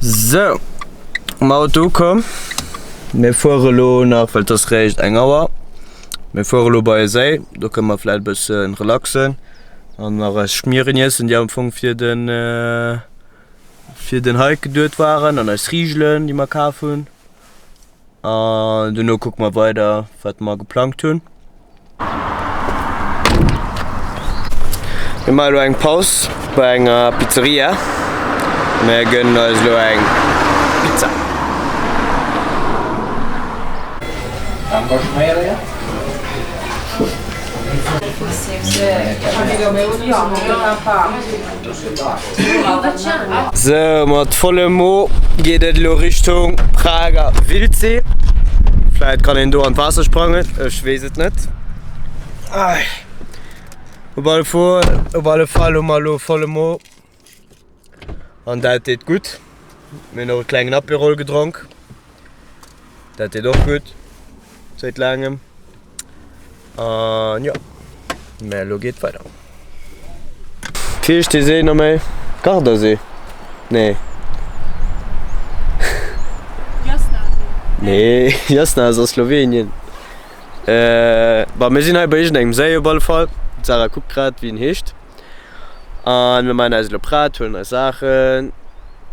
Sou, um Auto ukomm. Mir fuere lo nach, well et ass réischt eng Auer, mir fuere lo bei e Séi, do kënne mer vläit e bësse relaxen an nach eis Schmieren iessen, déi am Fong fir den, fir den Hike geduet waren an eis Rigelen, déi mer kaf hunn. An dono kucke mer weider, wat mer geplangt hunn. Mir maache lo eng Paus bei enger Pizzeria. Mir gönnen eis lo eng Pizza. Sou, mat vollem Mo geet et elo Richtung Prager Wildsee. Vläit kann een do an d'Waasser sprangen, ech weess et net. Op alle Fall, op alle Fall hu mer elo volle Mo an dat deet gutt. Mir hunn och e klengen Apérol gedronk, dat deet och gutt säit laangem. An jo, mä elo geet weider. Wéi heescht dee Séi no méi? Gardasee? Nee. Jasnasee? Nee, Jasna ass a Slowenien. Bon, mir sinn hei bei iergendengem Séi op alle Fall. D'Sarah kuckt grad, wéi en heescht. An mir maachen eis elo prett, huelen eis Saachen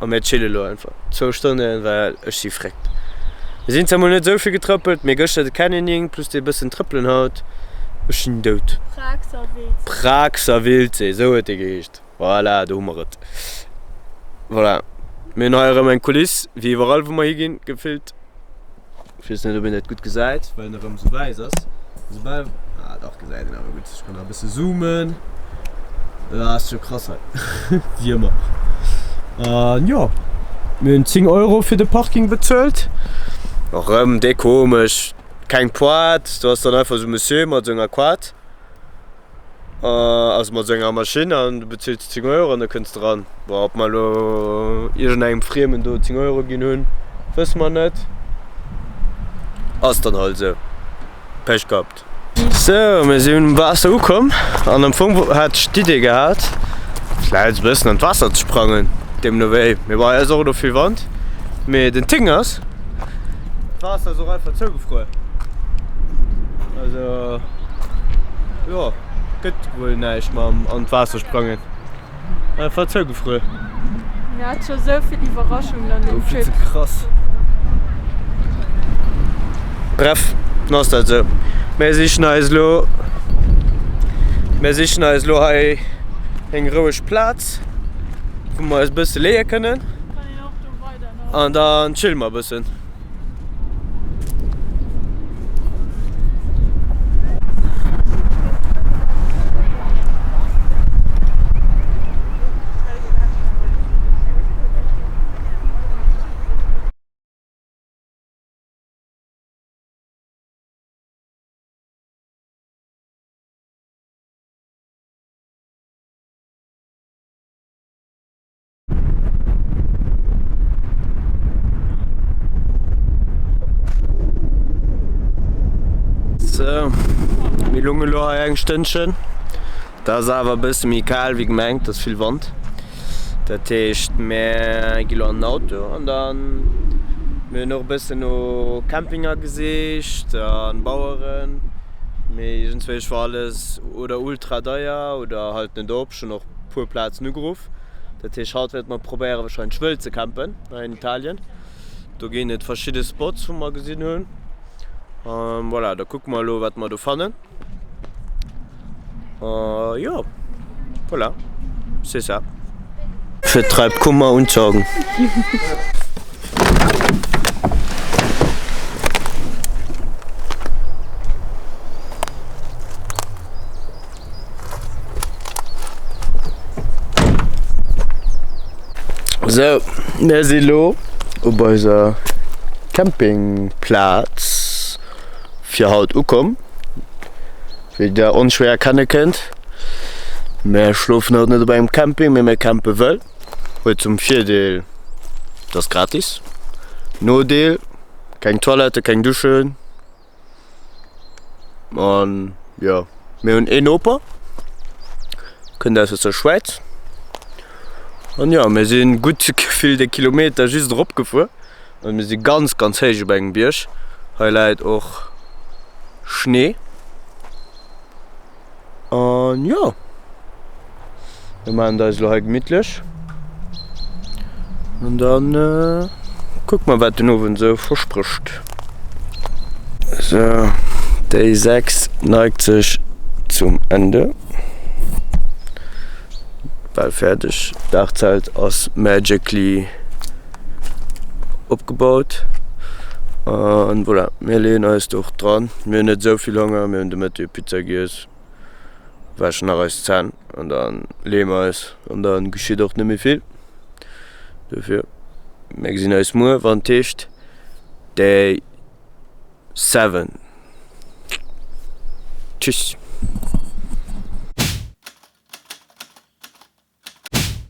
a mir chille elo einfach zwou Stonnen, well ech si fréckt. Mir sinn zwar mol net esou vill getrëppelt, mee gëschter de Canyoning plus dee bëssen Trëppelen haut, ech sinn dout. Pragser Wildsee. Pragser Wildsee, esou huet dee geheescht. Voilà, do hu mer et. Voilà, mir hunn hei erëm eng Kuliss, wéi iwwerall wou mer higinn, gefillt. Ech weess net ob een dat gutt gesäit, well en erëm sou wäiss ass. Soubal, ah dach gesäit een awer gutt. Ech kann nach e bësse zoomen. Dat ass scho krass hei, wéi ëmmer. An jo, mir hunn 10 Euro fir de Parking bezuelt. Erëm déi komesch, keng Poart, do ass dann einfach sou e Monsieur mat sou enger Quad. Also mat esou enger Maschinn an du bezils 10 Euro an da kënns de ran. Bon, ob mer elo iergendengem Friemen do 10 Euro ginn hunn, wësse mer net. Ass dann halt esou. Pech gehabt. Sou, mir sinn um Waasser ukomm an am Fong hat ech d'Idee gehat, vläicht e bëssen an d'Waasser ze sprangen, deemno wéi. Mee bon, hei ass och elo vill Wand. Mee den Ting ass, D'Waasser ass och einfach zougefruer. Also jo, gëtt wuel näischt mam an d'Waasser sprangen. Einfach zougefruer. Mir hat scho sou vill Iwwerraschungen an deem Trip. Ze krass. Bref, dann ass dat esou. Mir sichen eis elo, mir sichen eis elo hei eng roueg Plaz, wou mer eis e bësse leeë kënnen. An dann chillen mer e bëssen. Sou, mir lungen elo hei eng Stënnchen. Dat ass awer e bësse méi kal wéi gemengt, et ass vill Wand. Dat heescht mir gi lo an den Auto an dann, mir hunn och e bëssen no Campinger gesicht an Baueren, mee iergendzwéi war alles oder ultra deier oder halt net op. Ech hunn och e puer Plazen ugeruff. Dat heescht haut wäerte mer probéieren wahrscheinlech wëll ze campen hei an Italien. Do ginn et verschidde Spots wou mer gesinn hunn. Voilà, da kucke mer elo wat mer do fannen. Jo voilà, c'est ça. Vertreibt Kummer und Sorgen. Sou, mir si lo op eiser Campingplaz fir haut ukomm, wéi der onschwéier erkenne kënnt. Mir schlofen haut net op engem Camping, mee mir campe wëll. Huet zum Virdeel, et ass gratis, Nodeel, keng Toilette, keng Duschen. An jo, mir hunn een Noper, kënnt aus der Schwäiz. An jo, mir si gutt gefillte Kilometer just erop gefuer. An mir si ganz, ganz héich op engem Bierg. Hei läit och Schnee. An jo, mir maachen et eis elo hei gemittlech. An dann kucke mer wat den Owend esou versprécht. Sou, Day 6 neigt sech zum Ende. Bal fäerdeg. D'Daachzelt ass magically opgebaut. An voilà, mir leeën eis do och dran. Mir hunn net esou vill Honger, mir hunn de Mëtteg Pizza giess, wäschen nach eis Zänn an dann leeë mer eis an dann geschitt och net méi vill. Dofir, mir gesinn eis muer wann et heescht Day 7. Tschüss.